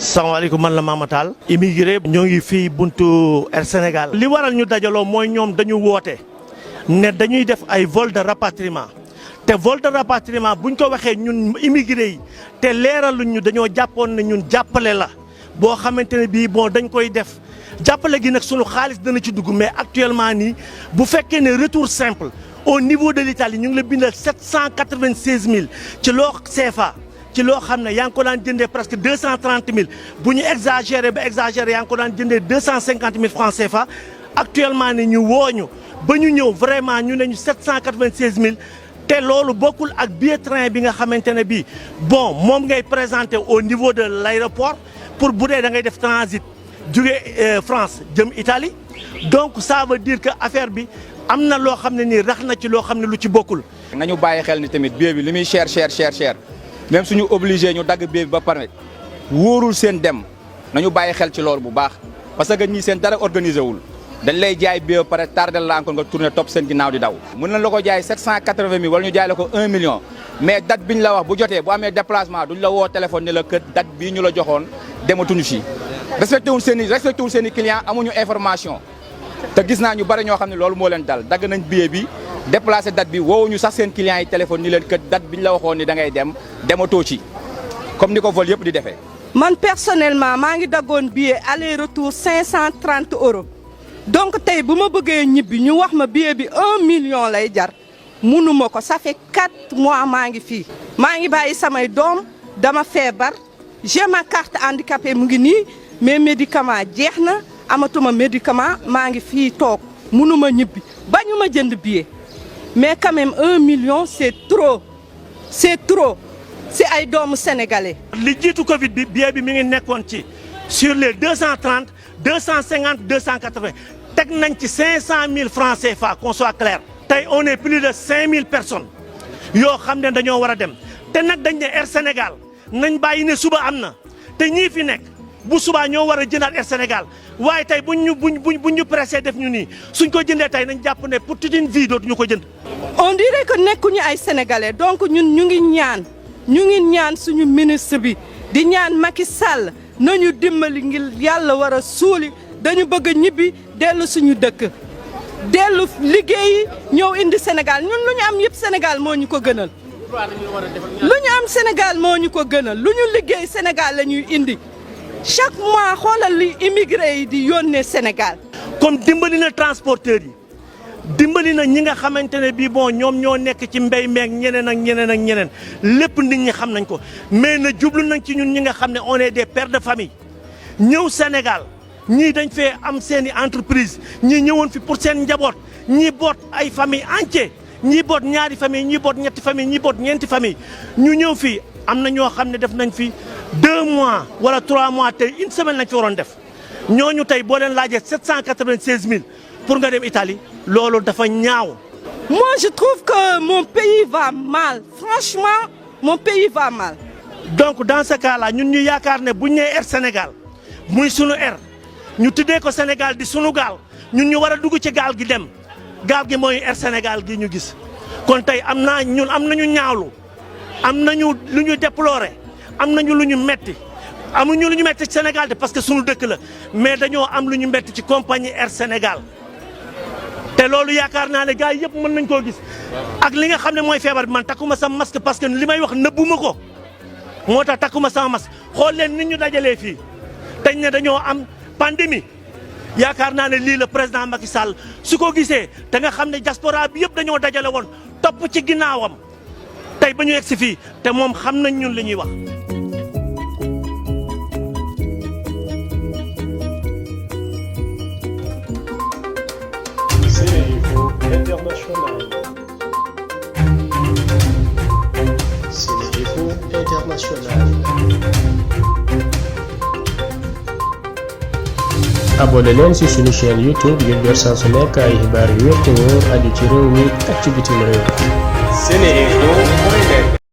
salaamaaleykum man la Mama Tall immigré ñoo ngi fii buntu Air Sénégal li waral ñu dajaloo mooy ñoom dañu woote ne dañuy def ay vol de rapatriement te vol de rapatriement buñ ko waxee ñun immigré yi te leeraluñ ñu dañoo jàppoon ne ñun jàppale la boo xamante ne bii bon dañ koy def jàppale gi nag sunu xaalis dana ci dugg mais actuellement nii bu fekkee ne retour simple au niveau de l'Italie ñu ngi la bindal 796 000 ci loo CFA ci loo xam ne yaa ngi ko daan jëndee presque 230 000 bu ñu exagéré ba exagéré yaa ngi ko daan jëndee 250 000 francs CFA actuellement ni ñu wooñu ba ñu ñëw vraiment ñu ne ñu 796 000 te loolu bokkul ak billet train bi nga xamante ne bii bon moom ngay présenté au niveau de l'aéroport pour bu dee da ngay def transit jóge France jëm Italie donc ça veut dire que affaire bi am na loo xam ne nii rax na ci loo xam ne lu ci bokkul. nañu bàyyi xel ni tamit billet bi li muy cher même suñu obligé ñu dagg billet bi ba pare wóorul seen dem nañu bàyyi xel ci loolu bu baax parce que ñii seen dara organisé wul dañ lay jaay billet ba pare tardé la encore nga tourné topp seen ginnaaw di daw. mën nañ la ko jaay 780 000 wala ñu jaay la ko 1 million mais date bi ñu la wax bu jotee bu amee déplacement duñ la woo téléphone ne la kër date bii ñu la joxoon dematuñu si respecté wul seen i client amuñu information te gis naa ñu bari ñoo xam ne loolu moo leen dal dagg nañ billet bi. déplacé date bi woowuñu sax seen clients yi téléphone ni leen que date bi ñu la waxoon ni da ngay dem dematoo ci comme ni ko vol yëpp di defee. man personnellement maa ngi daggoon billet aller retour 530 €. donc tey bu ma bëggee ñibbi ñu wax ma billet bi 1 million lay jar munuma ko ça fait 4 mois maa ngi fii. maa ngi bàyyi samay doom dama feebar j'ai ma carte handicapée mu ngi nii mais médicament jeex na amatuma médicament maa ngi fii toog munuma ñibbi bañu ma jënd billet. mais quand même 1 million c'est trop c'est ay doomu sénégalais. li jiitu Covid bi billet bi mi ngi nekkoon ci sur les 230 250 280 teg nañ ci 500 000 francs CFA qu'on soit clair. tey on est plus de 5 000 personnes yoo xam ne dañoo war a dem te nag dañ ne Air Sénégal nañ bàyyi ne suba am na te ñii fi nekk bu subaa ñoo war a jëndaat Air Sénégal waaye tey buñ ñu pressé def ñu nii suñ ko jëndee tey nañ jàpp ne pour toute une vie dootuñu ko jënd. on dirait que nekkuñu ay sénégalais donc ñun ñu ngi ñaan suñu ministre bi di ñaan Macky Sall nañu dimbali ngir yàlla war a suuli dañu bëgg a ñibbi dellu suñu dëkk dellu liggéeyi ñëw indi Sénégal ñun lu ñu am yëpp Sénégal moo ñu ko gënal. lu ñu am Sénégal moo ñu ko gënal lu ñu liggéey Sénégal la ñuy indi chaque mois xoolal li immigré yi di yónnee Sénégal. comme dimbali na transporteurs yi. dimbali na ñi nga xamante ne bii bon ñoom ñoo nekk ci mbéy meeg ñeneen lépp nit ñi xam nañ ko mais na jublu nañ ci ñun ñi nga xam ne on est des pères de famille ñëw Sénégal ñii dañ fee am seen i entreprise ñii ñëwoon fi pour seen njaboot ñii boot ay famille entière ñii boot ñaari famille ñii boot ñetti famille ñii boot ñeenti famille ñu ñëw fii am na ñoo xam ne def nañ fi 2 mois wala 3 mois tey une semaine lañ fi waroon def ñooñu tey boo leen laajee 796 000 pour nga dem Italie loolu dafa ñaaw. moi je trouve que mon pays va mal franchement mon pays va mal. donc dans ce cas là ñun ñu yaakaar ne bu ñu nee Air Sénégal muy sunu air ñu tuddee ko Sénégal di sunu gaal ñun ñu war a dugg ci gaal gi dem gaal gi mooy Air Sénégal gi ñu gis kon tey ñun am nañu ñaawlu am nañu lu ñu déploré am nañu lu ñu metti amuñu lu ñu metti ci Sénégal de parce que sunu dëkk la mais dañoo am lu ñu metti ci compagnie Air Sénégal. te loolu yaakaar naa ne gars yi yëpp mën nañ koo gis ak li nga xam ne mooy feebar bi man takkuma sama masque parce que li may wax nëbbuma ko moo tax takkuma sama masque xool leen nit ñu dajalee fii dañ ne dañoo am pandémie yaakaar naa ne lii la président Macky Sall su ko gisee te nga xam ne diaspora bi yëpp dañoo dajale woon topp ci ginnaawam tey ba ñu egg si fii te moom xam nañ ñun li ñuy wax. International. Sénéinfo International. abonné leen ci suñu chaîne YouTube ngir jot saa su nekk ay xibaar yu wér te wóor aju ci réew mi ak ci bitim réew. Sénéinfo